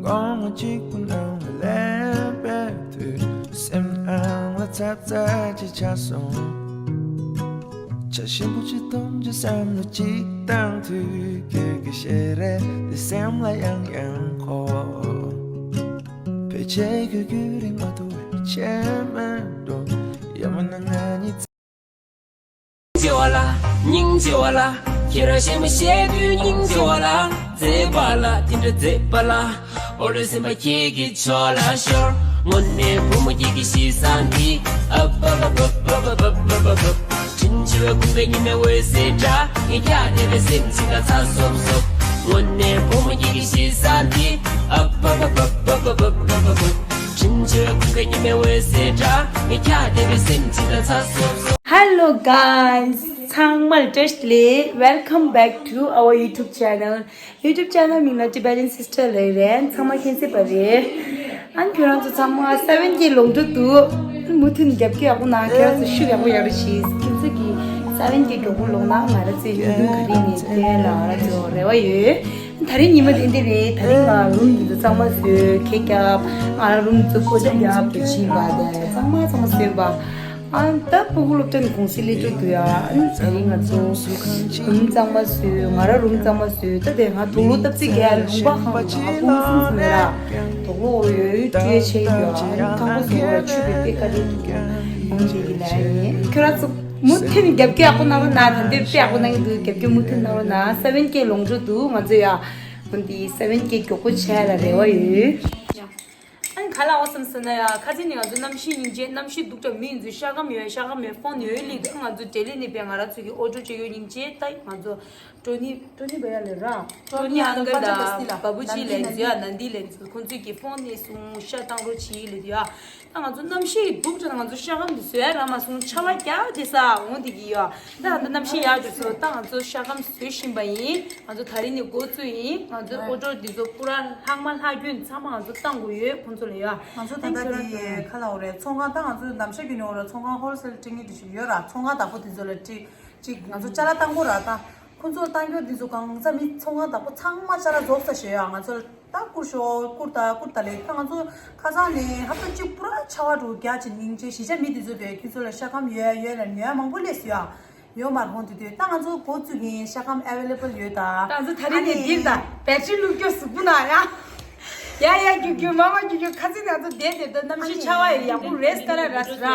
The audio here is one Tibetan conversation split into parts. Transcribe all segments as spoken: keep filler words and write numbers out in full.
ཨོང་གཅིག་པུ་ནང་ལ་ལེན་པའི་དུས། སེམས་ནང་ལ་ཚ་ཚ་ཅིག་ཆགས་སོང་། ཇ་ཞིམ་པོ་ཅིག་འཐུང་རྒྱུ་བསམ་བློ་ཅིག་བཏང་དུས། ཁྱོད་ཀྱི་ཞལ་རས་དེ་སེམས་ལ་ཡང་ཡང་འཁོར། ཕལ་ཆེར་ཁྱོད་ཁྱོད་རིག་མ་ཐུབ་པའི་ཆེ་མེད་འགྲོ། ཡ་མ་ན་ང་གཉིས། སྙིང་རྗེ་བ་ལ། སྙིང་རྗེ་བ་ལ། ཁྱེད་རང་ཞེ་མ་ཞེ་དུས་སྙིང་རྗེ་བ་ལ། མཛེས་པ་ལ། དེ་འདྲ་མཛེས་པ་ལ། ཨོ་རེ་སེམས་པ་ཁྱེད་ཀྱི་ཕྱོགས་ལ་ཤོར། དངོས་གནས་བུ་མོ་ཁྱེད་ཀྱི་གཤིས་བཟང་འདི། ཨབ་ཨབ་ཨབ། དྲིན་ཆེ་བའི་ཁུངས་པའི་ཉི་མའི་འོད་ཟེར་འདྲ། ངས་ཁྱེད་བལྟས་པས་སེམས་གཅིག་ལ་ཚ་སོབ་སོབ། དངོས་གནས་བུ་མོ་ཁྱེད་ཀྱི་གཤིས་བཟང་འདི། ཨབ་ཨབ་ཨབ། དྲིན་ཆེ་བའི་ཁུངས་པའི་ཉི་མའི་འོད་ཟེར་འདྲ། ངས་ཁྱེད་བལྟས་པས་སེམས་གཅིག་ལ་ཚ་སོབ་སོབ། Hello guys, ཚང་མར་བཀྲ་ཤིས་བདེ་ལེགས། Welcome back to our YouTube channel. YouTube channel མིང་ལ་Tibetan Sister ལབ་རེད། ཚང་མ་མཁྱེན་གསལ་པ་རེད། ཨ་ནི་ཁྱོད་རང་ཚོ་ཚང་མ་སེ་བན་ཀེ་ལོངས་འགྲོ་འདུག་མུ་མཐུད་རྒྱབ་སྐྱོར་ཡག་པོ་གནང་། ཁྱོད་རང་ཚོ་ཤུགས་ཡག་པོ་ཡག་རེ་བྱེད། ཁྱོད་ཚོ་གི་སེ་བན་ཀེ་མགྱོགས་པོ་ལོངས་ན་ང་རང་ཚོའི་ཡུལ་ལུང་ག་རེ་ནས་བསྟན་ལ་ང་རང་ཚོ་རེ་བ་ཡོད། ད་རིང་ཉི་མ་དེ་འདི་རེད། ད་རིང་ང་རུམ་འདི་ཚོ་གཙང་མ་བཟོས། ཁེ་རྒྱབ། ང་རང་རུམ་ཚོ་བཀོད་ཆ་རྒྱབ་དུ་ཕྱིན་པ་དེ་གཙང་མ་གཙང་མ་བཟོས་པ། ཨ་ད་སྤུ་གུ་སློབ་གྲྭ་ནས་གུང་སེང་སླེབས་འགྲོ་འདུག་ཡ། ཨ་ནི་ད་རིང་ང་ཚོ་རུམ་གཙང་མ་བཟོས། ང་རང་རུམ་གཙང་མ་བཟོས། ད་དེ་ང་དུག་ལོག་བཏབ་རྩིས་ག་ལུང་པ་ཁང་ང་སྤུ་གུ་གསུམ་གསུམ་ཡོད་ར། དུག་ལོག་ཡོད་ཡོད་བཀྲུས་ཆེ་ཡོད། ཨ་ནི་ཁང་པ་བཟོས་ར་ཆུ་བེ་པེ་ཀ་ལེ་འདུག་ཡ། ཡང་ཅིག་གི་ལ་ཡིན། ཁྱོད་རང་ཚོ་མུ་མཐུད་ནས་རྒྱབ་སྐྱོར་ཡག་པོ་གནང་རོགས་གནང་། ད་འདི་དཔེ་ཡག་པོ་གནང་གི་འདུག་རྒྱབ་སྐྱོར་མུ་མཐུད་གནང་རོགས་གནང་། སེ་བན་ཀེ་ལོངས་འགྲོ་འདུག་ང་ཚོ་ཡ། འོན་ཏེ་སེ་བན་ཀེ་མགྱོགས་པོ་ཆགས་ལ་རེ་བ་ཡོད། ཨ་ནི་ག་ལ་འོ་བསམ་སོང་ན་ཡ། ཁ་སང་ནས་ང་ཚོ་གནམ་གཤིས་སྙིང་རྗེ། གནམ་གཤིས་སྡུག་དྲགས་མི་ཚོས་ཤ་སྐམ་ཡོད། ཤ་སྐམ་ཡོད། ཕོན་ཡོད་ལི་འདུག་ང་ཚོ་ལྡི་ལི་ནས་པའི་ང་རང་ཚོ་གི་ཨོ་ཊོ་སྤྲད་ཡོད། སྙིང་རྗེ། ད་ང་ཚོ་ཀྲོ་ནི་ཀྲོ་ནི་བ་ཡ་ལེ་ར། ཀྲོ་ནི་ཨང་ཀལ་དང་བ་བུ་ཅི་ལེན་ཚོ་ཡ། ནན་ཏི་ལེན་ཚོ། ཁོང་ཚོས་ཀྱི་ཕོན་ནས་སོང་ཤ་བཏང་རོགས་བྱེད་ལེ་འདུག་ཡ། ད་ང་ཚོ་གནམ་གཤིས་སྡུག་དྲགས་ན་ང་ཚོ་ཤ་སྐམ་དེ་བཟོ་ཡ་རག་མ་སོང་། ཆར་པ་རྒྱག་དེ་ས་འོང་དེ་གི་ཡོད། ད་ང་ཚོ་གནམ་གཤིས་ཡག་འགྲོ་སོང་། ད་ང་ཚོ་ཤ་སྐམ་བཟོ་བཞིན་པ་ཡིན། ང་ཚོ་ད་རིང་ནས་འགོ་བཙུགས་ཡིན། ང་ཚོ་ཨོ་ཊོ་འདི་ཚོ་པུ་ར་ལྷག་མ་ལྷག་རྒྱུན་ཚང་མ་ང་ཚོ་བཏང་དགོས་ཡོད་ཁོང་ཚོ་ལ་ཡ། ང་ཚོ་ད་ལྟ་དེ་ཁ་ལ་འོ་རེད། ཚོང་ཁང་ད་ང་ཚོ་ནམ་ཤ་རྒྱུན་ནས་འོ་ར་ཚོང་ཁང་ཧོལ་སེལ་སྤྲད་མཁན་དེ་ཞིག་ཡོད་ར། ཚོང་ཁང་བདག་པོ་དེ་ཚོ་ལ་སྤྲད་ཅིག་ང་ཚོ་ཅ་ལག་བཏང་དགོས་ར། ད་ཁོང་ཚོ་བཏང་རྒྱུ་དེ་ཚོ་གང་ཚ་མི་ཚོང་ཁང་བདག་པོ་ཚང་མ་ཅ་ལག་རྫོགས་ས་ཞོད་ཡ། ང་ཚོ་ད་ཀུར་ཤོ་ཀུར་ད་ཀུར་ད་ལེ། ད་ང་ཚོ་ཁ་སང་ནས་ཧབ་ཏ་གཅིག་པུ་ར་ཆར་པ་འདྲ་རྒྱག་ཅིག་སྙིང་རྗེ། གཞིས་ཆགས་མི་དེ་ཚོ་དེ་ཁྱོད་ཚོ་ལ་ཤ་སྐམ་ཡོད་ཡ་ཡོད་ལ་ཉོ་ཡ་མང་པོ་སླེབས་སོང་ཡ། ཡོད་མ་རེད་ཧོན་དེ་དུས་ད་ང་ཚོ་འགོ་བཙུགས་ཡིན། ཤ་སྐམ་ཨེ་ཝེ་ལེ་བལ་ཡོད་ད། ད་ང་ཚོ་ད་རིང་ནས་འདིར་ད་བེ་ཊི་རི་བླུགས་རྒྱུ་གཟུགས་པོ་ན་ཡ། ཡ་ཡ་རྒྱུག་རྒྱུག་མ་མ་རྒྱུག་རྒྱུག་ཁ་སང་ནས་ང་ཚོ་བསྡད་བསྡད་ད་གནམ་གཤིས་ཆར་པ་ཡི་ཡག་པོ་རེད་ཀ་ར་ར་ས་ར།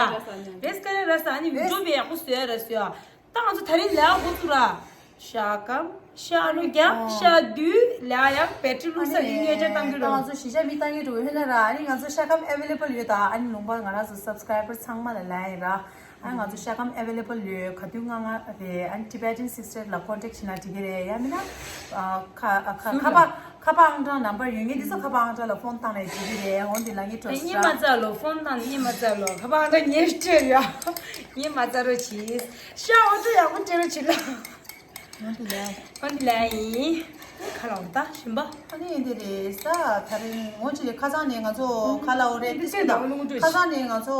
རེད་ཀ་ར་ར་ས། ཨ་ནི་བི་ཌིའོ་བི་ཡག་པོ་བཟོ་ཡ་ར་བཟོ་ཡ། ད་ང་ཚོ་ད་རིང་ལས་འགོ་བཙུགས་ར། ཤ་སྐམ། ཤ་རུ་རྒྱག་ཤ་བསྡུས་ལས་ཡག་བེ་ཊི་རི་བླུགས་ས་ཡིན་ངེས་ཅན་བཏང་གི་རོ། ང་ཚོ་གཞིས་ཆགས་མི་བཏང་གི་འགྲོ་ཡོད་ན་ར། ཨ་ནི་ང་ཚོ་ཤ་སྐམ་ཨེ་ཝེ་ལེ་བལ་ཡོད་ད། ཨ་ནི་ལུང་པ་ང་རང་ཚོ་སབ་སི་ཀ་རའི་བར་ཚང་མ་ལ་ལན་ཡིན་ར། ཨ་ནི་ང་ཚོ་ཤ་སྐམ་ཨེ་ཝེ་ལེ་བལ་ཡོད། ག་དུས་ང་ང་རེད། ཨ་ནི་ཊི་བེ་ཊན་སིས་ཊར་ལ་ཀོན་ཊེག་བྱས་ན་འགྲིག་གི་རེད། ཡང་མིན་ན་ཁ་ཁ་ཁ་པ་ཁ་པ་ཨང་གྲངས་ནམ་བར་ཡོད་མཁན་དེ་ཚོ་ཁ་པ་ཨང་གྲངས་ལ་ཕོན་བཏང་ནས་འགྲིག་གི་རེད། འོན་ཏེ་ལ་ངའི་གྲོགས་སུ་ར། ཨེ་མ་ཚ་ལོ་ཕོན་བཏང་ནས་ཨེ་མ་ཚ་ལོ་ཁ་པ་ཨང་གྲངས་ཉེར་སྤྲད་ཡ། ཨེ་མ་ཚ་རོ་ཆིས། ཤ་འོ་ཚོ་ཡག་པོ་སྤྲད་རོ་ཆིས་ལ། འོན་ཏེ་ལ་ཡིན། ཁ་ལ་འོ་ད་ཞིམ་པ། ཨ་ནི་འདི་རེད་ས། ད་རིང་ངོ་ཅི་རེད། ཁ་སང་ནས་ང་ཚོ་ཁ་ལ་འོ་རེད། ཏིས་ཀུན་དང་ཁ་སང་ནས་ང་ཚོ་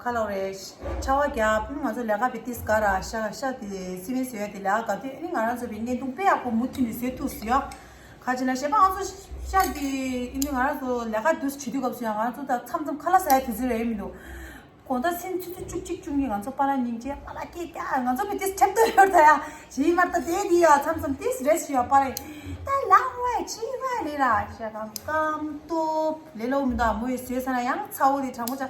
ཁ་ལ་འོ་རེད། ཆར་པ་རྒྱབ། ང་ཚོ་ལས་ཀ་བི་ཏིས་ག་ར་ཤ་ཤ་དེ་སི་མེ་བཟོས་ཡ་དེ་ལས་ཀ་དེ་ཨ་ནི་ང་རང་ཚོ་བི་བརྙན་ཐུང་དཔེ་ཡག་པོ་མུ་མཐུད་ནས་བཟོས་ཐུབ་སོང་ཡ། ཁ་ཅིག་ན་ཞེས་པ་ང་ཚོ་ཤ་དེ་ཨ་ནི་ང་རང་ཚོ་ལས་ཀ་དུས་བྱེད་དུས་སྐབས་སུ་ཡང་ང་རང་ཚོ་ད་མཚམས་མཚམས་ཁ་ལག་ཟ་ཡ་དུས་ཚོད་རེད་མི་འདུག་དགོང་དག་སེམས་ཆུ་ཚོད་བཅུ་གཅིག་བཅུ་གཉིས་ང་ཚོ་པཱ་ལགས་སྙིང་རྗེ། པཱ་ལགས་སྐད་རྒྱག་ང་ཚོ་མི་དེ་ཁྲེབ་ཏོ་ཡོད་ད་ཡ། ཇི་མར་ད་དེ་དེ་ཡ་མཚམས་མཚམས་དེ་རེས་ཞུ་ཡ། པཱ་ལགས་ད་ལང་བས་ཅི་བས་ལེ་ར་ཤ་སྐམ་སྐམ་སྟོབས་ལེ་ལོ་མི་འདུག་མོ་ཡི་བཟོས་ས་ན་ཡང་ཚ་བོ་དེ་གྲང་མོ་ཆ་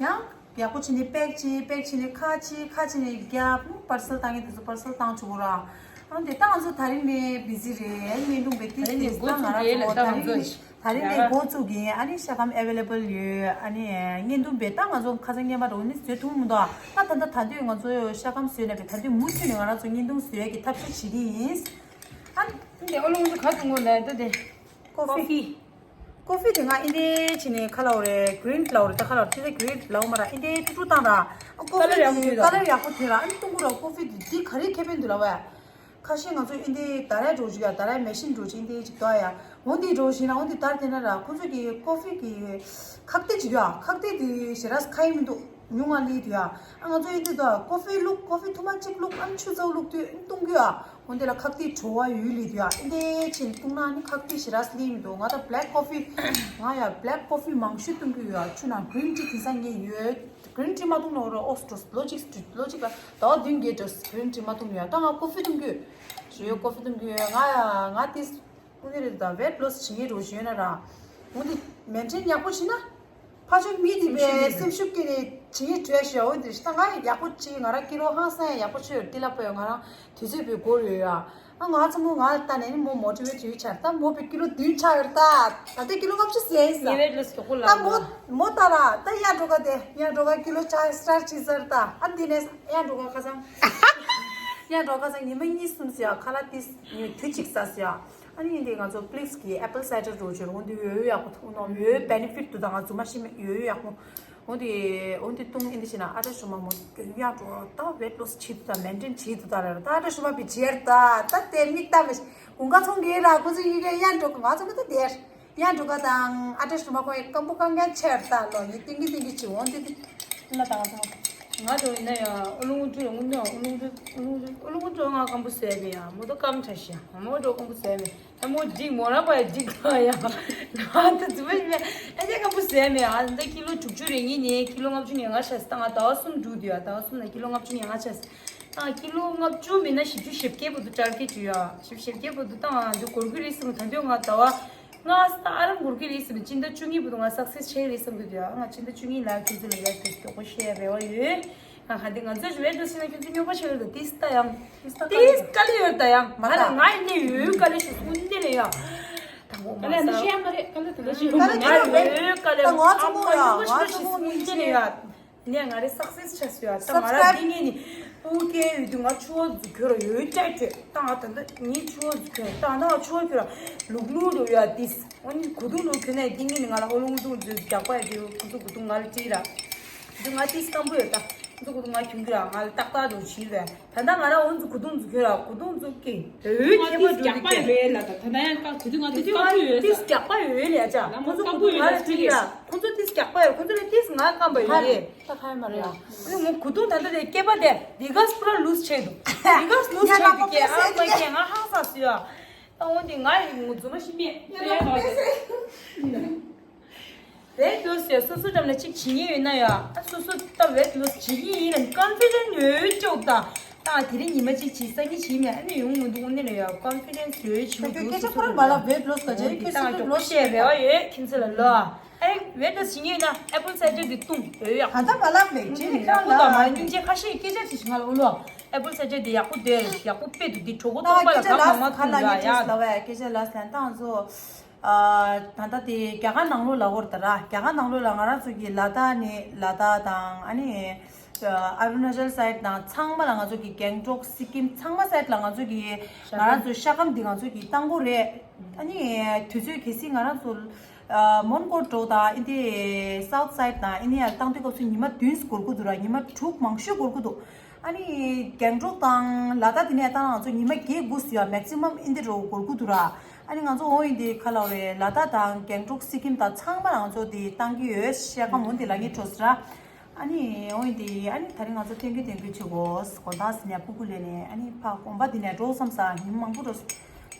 ཡང་ཡག་པོ་བྱས་ནས་པེག་བྱས། པེག་བྱས་ནས་ཁ་ཕྱེ། ཁ་ཕྱེ་ནས་རྒྱབ། པར་སེལ་བཏང་གི་དེ་ཚོ་པར་སེལ་བཏང་བཅུག་གོ་ར། ཨ་དེ་ད་ང་ཚོ་ད་རིང་ནས་བི་ཟི་རེད། བརྙན་ཐུང་བེ་ཏི་ད་རིང་ནས་འགོ་ད་ང་རང་ཚོ་ད་རིང་ནས། ད་རིང་ནས་འགོ་བཙུགས་ཀྱིན། ཨ་ནི་ཤ་སྐམ་ཨེ་ཝེ་ལེ་བལ་ཡོད། ཨ་ནི་བརྙན་ཐུང་བེ་ད་ང་ཚོ་ཁ་སང་སྔོན་མ་འགྲོ་ནི་བཟོས་ཐུབ་མི་འདུག་ད་ད་ད་ད་དུས་ང་ཚོ་ཤ་སྐམ་བཟོས་ནས་བེ་ད་དུས་མུ་མཐུད་ནས་ང་རང་ཚོ་བརྙན་ཐུང་བཟོ་ཡས་ཀྱི་ཐབས་ཤེས་བྱེད་ཀྱི་ཡིན། ཨ་ནི་འདི་ཨོ་ལོང་ཚོ་ག་ཚོད་ངོ་ལ་ད་དེ་ཀོ་ཧྥི། ཀོ་ཧྥི་དེ་ང་ཨིན་དེ་ཕྱིན་ནས་ཁ་ལ་འོ་རེད། གི་རིན་ལ་འོ་རེད། ད་ཁ་ལ་འོ་རེད། ཁྲི་ལ་གི་རིན་ལ་འོ་མ་ར་ཨིན་དེ་ཀྲུ་ཀྲུ་བཏང་ར། ཨ་ཀོ་ཧྥི་དེ་ཀ་ལར་ཡག་པོ་ཐོན་ར། ཨ་ནི་བཏུང་གོ་ར། ཀོ་ཧྥི་དེ་འདི་ག་རེ་ཁེ་ཕན་འདུག་ལ་བས། ཁ་ཤས་ང་ཚོ་ཨིན་དེ་ད་རེས་འགྲོ་ཅིག་ཡ། ད་རེས་མེ་ཤིན་འགྲོ་ཅིག་ཨིན་དེ་ཅིག་དོ་ཡ། འོན་ཏེ་འགྲོ་ཞིག་ན་འོན་ཏེ་དར་དེ་ན་ར་ཁོ་ཚོ་གི་ཀོ་ཧྥི་གི་ཁག་ཏེ་ཅིག་ཡ། ཁག་ཏེ་དེ་ཞེ་ར་ཁ་ཡི་མི་འདུག་ཉུང་ང་ལི་དུ་ཡ། ཨ་ང་ཚོ་ཨིན་དེ་དོ་ཀོ་ཧྥི་བླུག་ཀོ་ཧྥི་ཐུར་མ་གཅིག་བླུག་ཨ་ཆུ་ཚ་བོ་བླུག་དུས་ཨིན་བཏུང་གི་ཡ། འོན་ཏེ་ལ་ཁག་ཏིག་བྲོ་བ་ཡོད་ལེ་དུ་ཡ། ཨིན་དེ་ཆེན་བཏུང་ན་ནི་ཁག་ཏིག་ཞེ་ར་སླེབས་མི་འདུག་ང་ད་black coffee། ང་ཡ་black coffee མང་ཤོས་བཏུང་གི་ཡོད་ཡ། ཆུ་ནང་green tea དེང་སང་ངས་ཡོད། green tea མ་བཏུང་ན་ར་ཨོ་སི་ཏོ་ལོ་གཅིག་ལོ་གཅིག་ལ་ཟླ་བ་བདུན་བརྒྱད་འགྲོ། green tea མ་བཏུང་ཡ། ད་ང་coffee བཏུང་གི་ཡོད། ཞེས་coffee བཏུང་གི་ཡོད། ང་ཡ་ང་ཏིས་ཨུ་ནི་རེད། ད་weight loss བྱེད་ཀྱི་རོ་བྱེད་ན་ར། འོན་ཏེ་maintain ཡག་པོ་བྱེད་ན། ཕ་ཆོས་མི་དེ་པའི་སེམས་ཤུགས་སྐྱེ་ནས་བྱེད་ཀྱི་བྲོས་ཤོག་འོན་ཏེ་ད་ང་ཡག་པོ་བྱེད། ང་རང་ཀི་ལོ་ཧང་སང་ཡག་པོ་ཆོས་ཏི་ལ་པོ་ཡོད། ང་རང་དུས་ཚོད་པའི་སྒོར་ཡོད་ཡ། ཨ་ང་ཚོ་མོ་ང་ལ་ལྟ་ནས་ནི་མོ་motivate བྱེད་ཆར་ད་མོ་པའི་ཀི་ལོ་བདུན་ཆགས་ཡོད། ད་ད་ལྟ་ཀི་ལོ་ལྔ་བཅུ་ཟིན་ཡིན་ས། ངའི་weight loss དོག་པོ་ད་ལངས་མོ་ད། མོ་ལྟ་ར་ད་ཡར་འགྲོ་ག་དེ་ཡར་འགྲོ་ག་ཀི་ལོ་ཆགས་start བྱེད་ཚར། ད་ཨ་འདི་ནས་ཡར་འགྲོ་ག་ཁ་སང་ཡར་འགྲོ་ཁ་སང་ཉི་མ་གཉིས་གསུམ་ཟིན་ཡ། ཁ་ལག་ཏིས་ཉོས་དུས་གཅིག་ཟ་ཟིན་ཡ། ཨ་ནི་འདི་ང་ཚོ་Plix གི་apple cider འགྲོ་བྱོས་འོ་འདི་ཡོད་ཡག་པོ་འཐུང་ནོ་ཡོད་benefit འདུག་ད་ང་རྫུན་མ་ཤི་མེད་ཡོད་ཡག་པོ། འོ་འདི་འོ་འདི་བཏུང་ཨིན་འདི་བྱས་ན་ཨ་བྲ་ཞུ་མ་མོ་གྱོན་ཡག་འགྲོ་ད་weight loss བྱེད་འདུག་ད་maintain བྱེད་འདུག་ད་ལ་ད་ཨ་བྲ་ཞུ་མ་བི་ཇེར་ད་ད་དེ་མིག་ལྟ་མི་ཤེས་གུང་ཀ་ཚོང་གི་ར་ཁོ་ཚོ་ཡི་གེ་ཡང་འགྲོ་གི་ང་ཚོ་མི་ད་དེར། ཡང་འགྲོ་ག་དང་ཨ་བྲ་ཞུ་མ་ཁོང་ཡི་སྐམ་པོ་གང་གང་ཆེར་ད་ལོ་ཡི་ཏིང་གི་ཏིང་གི་བྱེད་འོ་འདི་འདི་ལ་ད་ང་ཚོ། ང་འགྲོ་ཡིན་ན་ཡང་ཨོ་ལུང་ཀྲུ་ཡང་ངུ་ནོ་ཨོ་ལུང་ཀྲུ་ཨོ་ལུང་ཀྲུ་ཨོ་ལུང་ཀྲུ་ང་སྐམ་པོ་བཟོས་མེད་ཡ། མོ་ཏོ་སྐམ་ཆ་ཤི་ཡ། མོ་འགྲོ་སྐམ་པོ་བཟོས་མེད་ཡ། མོ་འགྲིག་མོ་ར་པ་ཡ་འགྲིག་ད་ཡ། ང་ད་རྫུན་མ་ཡིན་མེད་ཨ་ཅག་སྐམ་པོ་བཟོས་མེད་ཡ། ད་ཀི་ལོ་དྲུག་ཅུ་རེ་གཉིས་ནས་ཀི་ལོ་ལྔ་བཅུ་ནས་ལྔ་ཆ་སི་ད་ང་ཟླ་བ་གསུམ་འགྲོ་དུས་ཡ་ཟླ་བ་གསུམ་ནས་ཀི་ལོ་ལྔ་བཅུ་ནས་ལྔ་ཆ་སི། ད་ཀི་ལོ་ལྔ་བཅུ་མིན་ན་བཞི་བཅུ་ཞེ་བརྒྱད་བར་དུ་target བྱོས་ཡ། བཞི་བཅུ་ཞེ་བརྒྱད་བར་དུ་ད་ང་འདི་འགོར་གི་རེད་བསམ། ད་དུང་ང་ཟླ་བ། ང་ད་ཨ་རམ་འགོར་གི་རེད་ཟེར་ནས་སྤྱི་ཟླ་བཅུ་གཉིས་བར་དུ་ང་success བྱེད་རེད་བསམ་གི་འདུག་ཨ་ང་སྤྱི་ཟླ་བཅུ་གཉིས་ལ་ཁྱེད་ཚོ་ལ་ཡར་དུས་མགྱོགས་པོ་བཤད་རེ་བ་ཡོད། ང་ག་འདི་ང་ཚོས་weight loss བྱས་ན་ཁྱེད་ཚོ་སྨྱོ་པ་བྱེད་ཡོད་ད་ཏིས་ད་ཡང་ཏིས་དཀའ་ལས་ཡོད་ད་ཡང་མ་ད་ང་ཡིན་ནས་ཡོད་དཀའ་ལས་ཞུ་སུ་འདི་ནས་ཡང་དང་པོ་མ་ད་ལས་ན་ཤེས་ཡ་མ་རེད་དཀའ་ལས་དེ་འདྲ་ཞིག་ཡོད་མ་རེད་ཡོད་དཀའ་ལས་ད་ང་ཚོ་མོ་ཡ་ང་ཚོ་མོ་ཡིན་ནས་ཡ། ནས་ང་རེ་success ཆགས་སོང་ཡ། ད་ང་ར་འདི་ངས་ནི་སྤུ་གུའི་ཡུལ་དུ་ང་ཆུ་བོ་འཛུགས་ཁྱོད་ར་ཡོད་ཅག་ཁྱོད་ད་ང་ད་ལྟ་ངས་ཆུ་བོ་འཛུགས་ཁྱོད་ད་ང་ཆུ་བོ་ཁྱོད་ར་ལུག་ལུག་རུ་ཡོད་ཏིས། འོ་ནི་གུ་དུང་ལུག་ཁྱོད་ནས་འདི་ངས་ནི་ང་ལ་ཨོ་ལུང་དུང་འཛུགས་རྒྱག་པ་ཡ། དེ་ཁོ་ཚོ་གུ་དུང་ང་ལ་བྲིས་ར། འདི་ང་ཏིས་སྐམ་པོ་ཡོད་ད། ཁོ་ཚོ་གུ་དུང་ང་གྱོན་གི་ར་ང་ལ་ཏག་ཏག་འགྲོ་བྱིས་ར། ད་ལྟ་ང་ར་འོ་ཚོ་གུ་དུང་འཛུགས་ཁྱོད་ར་གུ་དུང་འཛུགས་ཀྱི་འོད་ཁྱད་པར་འགྲོ་གི་ཀྱི་རེད་ལ། ད་ད་ལྟ་ཡང་ཀ་གུ་དུང་ང་ཏིས་སྐམ་པོ་ཡོད་ད། ཏིས་རྒྱག་པ་ཡོད་ལ་ཡ་ཅག་ཁོ་ཚོ་གུ་དུང་ང་ལ་བྲིས་ར། ཁོ་ཚོ་ཏིས་རྒྱག་པ་ཡོད། ཁོ་ཚོ་ལ་ཏིས་ང་སྐམ་པ་ཡོད་རེད། ད་ཁ་ཡ་མ་རེད་ཡ། ཨ་ནི་ངོ་གུ་དུང་ད་ལྟ་དེ་སྐེད་པ་དེ་དེ་ག་སྤུ་ར་ལུས་བྱས་འདུག་དེ་ག་ལུས་བྱས་འདུག་ཀྱེ་ཨ་མ་ཀྱེ་ང་ཧང་སངས་སུ་ཡ། ད་འོ་དེ་ང་ཡི་ངོ་རྫུན་མ་ཤི་མེད་ཡ་ཡ་མ་རེད། weight loss ཡ་སོ་སོ་འགྲམ་ལ་གཅིག་བྱེད་ཉེ་ཡོད་ན་ཡ། ཨ་སོ་སོ་ད་weight loss བྱེད་ཀྱི་ཡིན་ལ་confident ཡོད་ཅོག་ད། ད་དེ་རིང་ཉི་མ་གཅིག་བྱེད་སང་ཉིན་བྱེད་མེད་ཨ་ནི་ཡོང་མི་འདུག་འོ་ནི་ལ་ཡ་confidence ཡོད་ཆེ་མོ་ད་ཁྱོད་སྐད་ཆ་ཁོ་རང་མ་ལབ་weight loss ག་ཅན་ཁྱོད་སོ་སོ་ལོ་ཤེས་རེ་བ་ཡོད་ཁྱིམ་ཚེ་ལ་ལོ། ཨེ་weight loss བྱེད་ཉེ་ཡོད་ན་apple cider འདི་བཏུང་ཡོད་ཡ། ད་ལྟ་མ་ལབ་མེད་ཅེ་ནི་ཁྱོད་ལ་མ་སྙིང་རྗེ་ཁ་ཤས་སྐད་ཆ་ཅིག་ང་ལ་འུ་ལོ། apple cider འདི་ཡག་པོ་འདོད་ཡག་པོ་དཔེ་འདུག་འདི་གྲོད་ཁོག་སྟོང་པ་ལ་གང་མང་མང་བཏུང་ཡོད་ཡ། ལ་བས་སྐད་ཆ་ལ་སན་ཏང་ཚོ། ད་ལྟ་དེ་རྒྱ་གར་ནང་ལོགས་ལ་འོར་ད་ར་རྒྱ་གར་ནང་ལོགས་ལ་ང་རང་ཚོ་གི་ལ་དྭགས་ནས་ལ་དྭགས་དང་ཨ་ནི་ཨ་རུ་ན་ཅལ་side དང་ཚང་མ་ལ་ང་ཚོ་གི་གེང་ཀྲོག་སི་ཀིམ་ཚང་མ་side ལ་ང་ཚོ་གི་ང་རང་ཚོ་ཤ་སྐམ་འདི་ང་ཚོ་གི་བཏང་གོ་རེད། ཨ་ནི་དུས་ཚོད་གལ་སྲིད་ང་རང་ཚོ་མོན་གྷོ་འགྲོ་དང་ཨིན་དེ་south side དང་ཨིན་དེ་ཡར་བཏང་དུས་སྐབས་སུ་ཉི་མ་བདུན་འགོར་གི་འདུག་ར། ཉི་མ་དྲུག་མང་ཤོས་འགོར་གི་འདུག་ཨ་ནི་གེང་ཀྲོག་དང་ལ་དྭགས་དེ་ནས་བཏང་ང་ཚོ་ཉི་མ་བརྒྱད་དགུ་ཟེར་ཡ་maximum ཨིན་དེ་འགྲོ་འགོར་གི་འདུག་ར། ཨ་ནི་ང་ཚོ་འོ་ཡིན་དེ་ཁ་ལ་རེད་ལ་དྭགས་དང་གེང་ཀྲོག་སི་ཀིམ་དང་ཚང་མ་ལ་ང་ཚོ་དེ་བཏང་གི་ཡོད་ཤ་སྐམ་འོ་དེ་ལ་ངས་འགྲོ་ཟེར་ར། ཨ་ནི་འོ་ཡིན་དེ་ཨ་ནི་ད་རིང་ང་ཚོ་ཐོན་གི་ཐོན་གི་བྱེད་དགོས་དགོང་དག་ཟིན་ཡ་སྤུ་གུ་ལས་ནས་ཨ་ནི་ཕ་དགོན་པ་དེ་ནས་འགྲོ་བསམ་ས་ཉིན་མང་པོ་འགྲོ།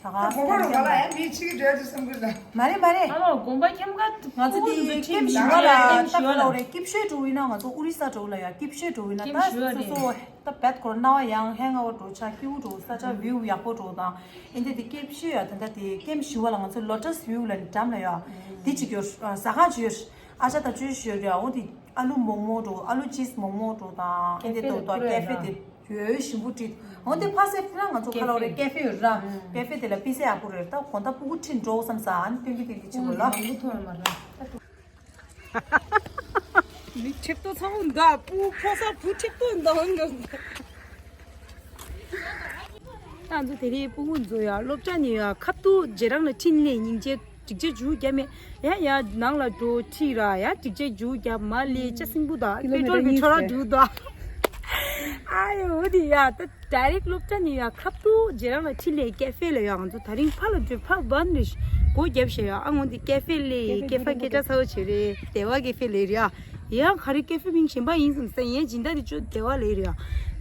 ད་ག་དགོན་པ་རུ་ག་ལ་ཡང་མི་ཆིག་གི་འདྲ་དུ་བསམ་གི་ལ། མ་རེད་མ་རེད། ཨ་ལོ་དགོན་པ་ཁྱམས་ཀ་ང་ཚོ་དེ་ཀེམ་ཞི་བ་ལ་ཀེམ་ཞི་བ་ལ་རེད། ཀེམ་ཞི་བ་ལ་རེད། ཀེམ་ཞི་བ་འགྲོ་ཡིན་ན་ང་ཚོ་ཨོ་རི་ས་འགྲོ་ལ་ཡ་ཀེམ་ཞི་འགྲོ་ཡིན་ན་ཀེམ་ད་ཞི་བ་སོ་རེད། སོ་ད་བད་ཀོ་ར་ན་བ་ཡང་ཧེང་ཨའོ་འགྲོ་ཆ་ཀིའུ་འགྲོ་ས་ཆ་བིའུ་ཡག་པོ་འགྲོ་དང་ཨིན་དེ་དེ་ཀེམ་ཞི་བ་ཡ་ད་ད་དེ་ཀེམ་ཞི་བ་ལ་ང་ཚོ་ལོ་ཊས་བིའུ་ལ་འགྲམ་ལ་ཡ་དེ་ཅིག་ཡོད། ཟ་ཁང་ཅིག་ཡོད། ཨ་ཅག་ད་ཅུས་ཞུ་རེད། འོ་དེ་ཨ་ལུ་མོག་མོག་འགྲོ་ཨ་ལུ་ཅིས་མོག་མོག་འགྲོ་དང་ཨིན་དེ་ཏོག་ཏོག་ཀེ་ཧྥེ་དེ། ཡོད་ཞིམ་པོ་བྲིས། འོ་དེ་ཕ་སེ་ཕི་ན་ང་ཚོ་ཁ་ལོ་རེ་ཀེ་ཧྥེ་ཡོད་ར། ཀེ་ཧྥེ་དེ་ལ་པི་སེ་ཡག་པོ་རེད། ད་གོ་ད་སྤུ་གུ་ཁྲིད་འགྲོ་བསམ་ས་ཨ་ནི་སྟོན་གི་སྟོན་གི་ཆེ་བོ་ལ། ལ་མུ་ཐོང་མ་ར། མི་ཁྲེབ་ཏོ་ཚང་འདའ་སྤུ་ཕོ་ས་བུ་ཁྲེབ་ཏོ་འདའ་འདའ། ད་ཚོ་དེ་རིང་སྤུ་གུ་ཚོ་ཡ་སློབ་གྲྭ་ནས་ཡ་ཁ་ཐུག་རྗེས་རང་ལ་ཁྲིད་ནས་སྙིང་རྗེ། སྒྲིག་ཆས་འཇུ་རྒྱབ་མེད། ཡ་ཡ་ནང་ལ་འགྲོ་ཁྲིད་ར་ཡ་སྒྲིག་ཆས་འཇུ་རྒྱབ་མ་ལས་ཅ་སྲིན་པོ་དང་པེ་ཊོལ་གི་ཁྲོ་ར་འགྲུལ་དང་། ཨ་ཡོ་འོ་དེ་ཡ་ད་direct སློབ་གྲྭ་ནས་ཡ་ཁབ་ཏུ་རྗེ་རང་ལ་ཁྲིད་ལས་ཀེ་ཧྥེ་ལ་ཡ་ང་ཚོ་ད་རིང་ཕ་ལ་འགྲོ་ཕ་བན་རེ་སྒོ་རྒྱབ་ཤེ་ཡ་ཨ་ངོ་འདི་ཀེ་ཧྥེ་ལས་ཀེ་ཧྥེ་ཀེ་ཏྲ་ཚའོ་ཆེ་རེ་དེ་བ་ཀེ་ཧྥེ་ལས་རེ་ཡ་ཡ་ག་རེ་ཀེ་ཧྥེ་མིང་གཞན་པ་ཡིན་སམ་ས་ཡ་སྦྱིན་བདག་དེ་ཅོ་དེ་བ་ལས་རེ་ཡ་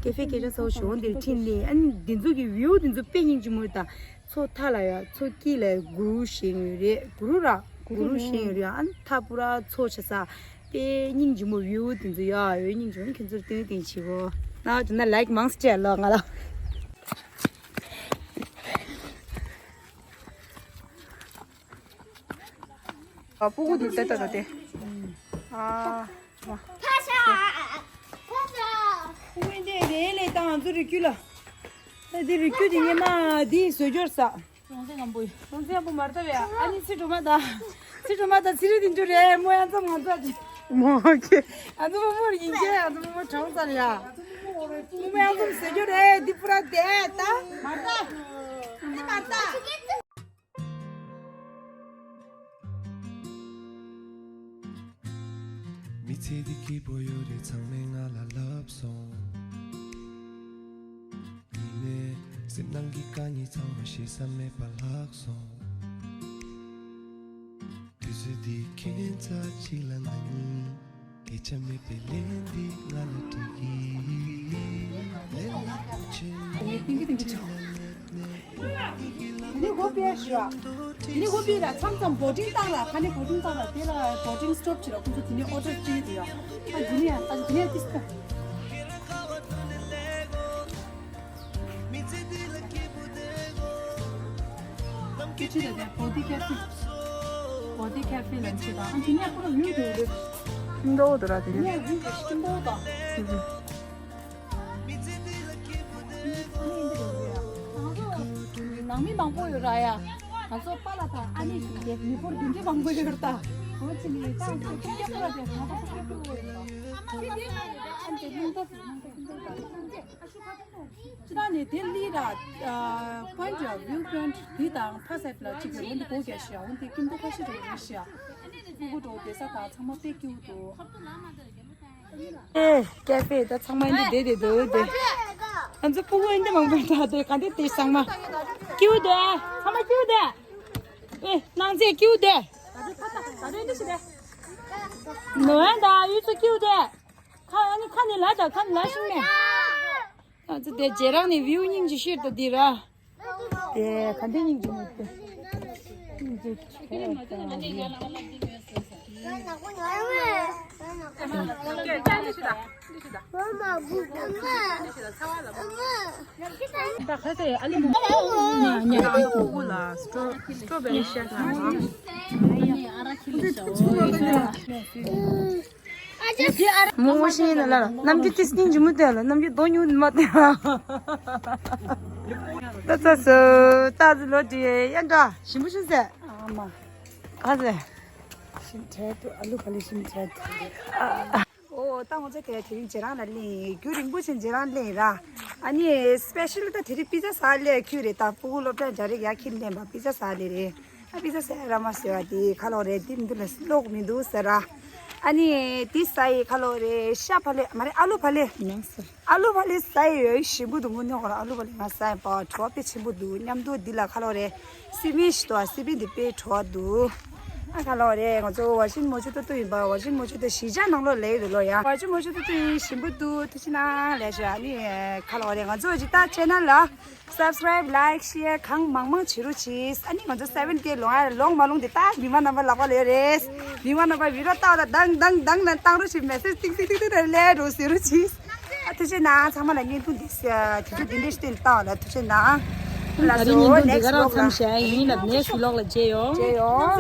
ཀེ་ཧྥེ་སྐད་ཆ་ཚ་བོ་ཞོ་འདིར་ཁྲིད་ལས། ཨ་ནི་འདི་ཚོ་གི་བིའུ་འདི་ཚོ་དཔེ་སྙིང་རྗེ་མོ་རེད་ད། མཚོ་མཐའ་ལ་ཡ་མཚོ་དཀྱིལ་ལ་གུ་རུ་བཞེངས་ཡོད་རེད། གུ་རུ་ར་གུ་རུ་བཞེངས་ཡོད་རེད། ཨ་ནི་མཐའ་པུ་ར་མཚོ་ཆེ་ས། དཔེ་སྙིང་རྗེ་མོ་བིའུ་འདི་ཚོ་ཡ་ཡོད། སྙིང་རྗེ་མོ་ཁྱེད་ཚོར་སྟོན་སྟོན་བྱེད་གོ། ན་བྱུང་ན་ལའིག་མང་སྤྲད་ལོ་ང་ལ། ཨ་སྤུ་གུ་འདུག་ལྟ་ལྟ་ལྟ་སྟེ། ཨ་མ། ཕ་ཤ། ཕ་ཤ། སྤུ་གུ་འདི་རེད་ལས་དང་ང་ཚོ་རི་རྒྱུད་ལ། ད་འདི་རི་རྒྱུད་འདི་ཉི་མ་འདི་བཟོས་འབྱོར་ས། རང་སེམས་ངམ་པོ་ཡིན། རང་སེམས་ངམ་པོ་མར་ལྟ་བས། ཨ་ནི་ཚེ་སྒྲོལ་མ་དང་། ཚེ་སྒྲོལ་མ་དང་ཚེ་རིང་དེ་འདྲ་རེད། མོ་ཡང་ཙམ་ང་ཚོ་ཅི། མོ་ཁྱེད། ང་ཚོ་མོ་མོར་ཡིན་གྱི་ང་ཚོ་མོ་མོ་གྲོངས་ཚར་ཡ། མོ་མོ་ཡང་ཙམ་ཟེར་རྒྱུ་རེད། འདི་པུ་ར་བསྡད་ད། མར་ལྟ། འདི་མར་ལྟ། མི་ཚེ་འདི་སྐྱིད་པོ་ཡོད་རེད། ཚང་མས་ང་ལ་ལབ་སོང་། ཡིན་ནའི་སེམས་ནང་གི་དཀའ་ངལ་ཚང་མ་ཞེ་ས་མེད་པ་ལྷག་སོང་། དུས་ཚོད་འདི་ཁྱད་མཚར་ཅིག་ལ་ང་གཉིས། སྐད་ཆ་མེད་པའི་ལན་འདི་ང་ལ་འདྲི་གི། ལན་ལ་ཐུག་ཆེན། ལན་འདི་ལ་ལན་ནས། འདི་གོ་པས་ཤོག་འདི་གོ་པས་ལ་མཚམས་མཚམས་བོ་ཊིང་བཏང་ལ། ཁ་ནས་བོ་ཊིང་བཏང་ལ། དེ་ལ་བོ་ཊིང་སི་ཊོབ་བྱེད་ལ། ཁོང་ཚོ་དེ་ནས་ཨོ་ཌར་སྤྲད་དེ་ཡོད། ཨ་འདི་ནས་ཨ་འདི་ནས་ཏིས་ཀ་ཀི་ཆི་རེད་དེ། བོ་ཊི་ཁེ་ཧྥེ། བོ་ཊི་ཁེ་ཧྥེ་ལ་ཆེ་དང་། ཨ་འདི་ནས་ཁོ་རང་ཡུལ་དེ་རེད། ཤིང་ཏོག་འདུག་ར་དེ་ནས། ཡུལ་དེ་ཤིང་ཏོག་དང་། ནང་མི་མང་པོ་ཡོད་ར་ཡ། ང་ཚོ་པཱ་ལགས་དང་ཨ་ནེ་ཞིག་དེ་མི་འབོར་བདུན་ཅུ་མང་པོ་ཡོད་ར་ད། གོ་ཆི་ནི་ད་ཁྱི་སྐྱ་པོ་ར་དེ་ང་ཚོ་ཁོ་ཁོ་ཡོད་ར། ཨ་ནེ་དེ་ལུང་ཐབས་ལུང་ཐབས་ལུང་ཐབས་ལུང་ཐབས། ཅི་ད་ནི་དེ་ལི་ར། པོ་ཡིན་ཊི་བིའུ་པོ་ཡིན་ཊི་འདི་དང་ཕ་སེབ་ལ་གཅིག་པའི་འོན་ཏེ་སྒོ་རྒྱག་ཤག་འོན་ཏེ་ཀིམ་ཏོ་ཁ་ཤས་རེ་རེ་ཤག་ཕྲུ་གུ་འགྲོ་བསྡད་ས་དང་ཚང་མ་དཔེ་སྐྱིད་པོ་འདུག་ཨེ་ཀེ་ཧྥེ་ད་ཚང་མ་འདི་བསྡད་བསྡད་འདུག་དེ། ང་ཚོ་ཕྲུ་གུ་འདི་མང་པོ་འདུག་དེ་ག་འདི་དེ་ཚང་མ་སྐྱིད་པོ་འདུག་ཚང་མ་སྐྱིད་པོ་འདུག་ཨེ་ནང་ཚེ་སྐྱིད་པོ་འདུག་ནོ་ཡ་ད་ཡུལ་ཚོ་སྐྱིད་པོ་འདུག་ཁ་ཨ་ནི་ཁ་ནས་ལ་ད་ཁ་ནས་ལ་ཤིང་ནས། ང་ཚོ་དེ་རྗེས་རང་ནས་བིའུ་སྙིང་རྗེ་ཤེར་དུ་འདི་ར། དེ་ག་འདི་སྙིང་རྗེ་མོ་དེ། སྙིང་རྗེ་ཆེ། མོ་ཤེས་ན་ལ་ལ་ནམ་རྒྱུན་ཏིས་སྙིང་རྗེ་མོ་དེ་ལ་ནམ་རྒྱུན་དོ་ཉུང་མ་དེ་ལ། ད་ཚ་སོ་ད་ཚ་ལོ་དེ་ཡ་འདྲ་ཞིམ་པོ་ཤིན་ཟེ། ཨ་མ། ག་ཟེ། ཞིམ་ཁྲལ་དུ་ཨ་ལུ་ཕ་ལི་ཞིམ་ཁྲལ་དུ། ཨོ་ད་ང་ཚོ་དེ་དེ་རིང་རྗེས་རང་ལ་ལེན་རྒྱུ་རིང་པོ་ཆེན་རྗེས་རང་ལེན་ར། ཨ་ནི་སི་པེ་ཤལ་ད་དེ་རིང་པི་ཛ་ཟ་ལེ་ཁྱུ་རེད་ད། ཕྲུ་གུ་སློབ་གྲྭ་འཇའ་རིག་ཡ་ཁྱི་ལེན་པ་པི་ཛ་ཟ་ལེ་རེད། ཨ་པི་ཛ་ཟ་ཡ་ར་མ་ཟེར་བ་དེ་ཁ་ལོ་རེད། དེ་མི་འདུག་ལ་ལོག་མི་འདུག་ཟེར་ར། ཨ་ནི་དེ་ཟ་ཡི་ཁ་ལོ་རེད། ཤ་ཕ་ལེ་མ་རེད་ཨ་ལུ་ཕ་ལེ། ཨ་ལུ་ཕ་ལེ་ཟ་ཡི་ཡོད་ཞིམ་པོ་འདུག་མོ་ཉོ་ག་ར་ཨ་ལུ་ཕ་ལེ་ང་ཟ་ཡི་པ་བྲོ་བ་དཔེ་ཆེན་པོ་འདུག་མཉམ་དུ་འདི་ལ་ཁ་ལོ་རེད། སི་པན་ཞིག་ཏུ་སི་པན་འདི་དཔེ་བྲོ་བ་འདུག་ཨ་ཁ་ལོ་རེད། ང་ཚོ་ཝ་ཤིང་མོ་ཆུ་ཏོ་ཏོ་ཡིན་པ། ཝ་ཤིང་མོ་ཆུ་ཏོ་གཞིས་ཆགས་ནང་ལོགས་ལས་རེད་ལོ་ཡ། ཝ་ཤིང་མོ་ཆུ་ཏོ་ཏོ་ཡིན་ཞིམ་པོ་འདུག་ཐུགས་རྗེ་གནང་ལས་ཞུ། ཨ་ནི་ཁ་ལོ་རེད། ང་ཚོ་ཇི་ལྟར་ཆེ་ན་ལ་སབ་སི་ཀ་རེབ་ལའིག་ཤེར་གང་མང་མང་བྱེད་རོགས་གྱིས། ཨ་ནི་ང་ཚོ་སེ་བེན་ཀེ་ལོང་ཨ་ལོང་མ་ལོང་དེ་ད་མི་མ་རྣམ་པ་ལག་པ་ལས་རེད། མི་མ་རྣམ་པ་བི་ཌི་ཡོ་ལྟ་བ་ལ་དང་དང་དང་ལ་བཏང་རོགས་གྱིས། མེ་སེ་ཇི་ཏིག་ཏིག་ཏིག་ཏིག་ལས་རོགས་ཟེར་རོགས་གྱིས། ཨ་ཐུགས་རྗེ་གནང་། ཚང་མ་ལ་བརྙན་ཐུང་འདི་ས་དུས་ཚོད་འདི་འདྲའི་སྟེང་ལྟ་བ་ལ་ཐུགས་རྗེ་གནང་། ད་རེས་བརྙན་ཐུང་འདི་ག་རང་མཚམས་བཞག་ཡིན་ལ་ནེག་སི་ཝི་ལོག་ལ་མཇལ་ཡོང་། མཇལ་ཡོང་།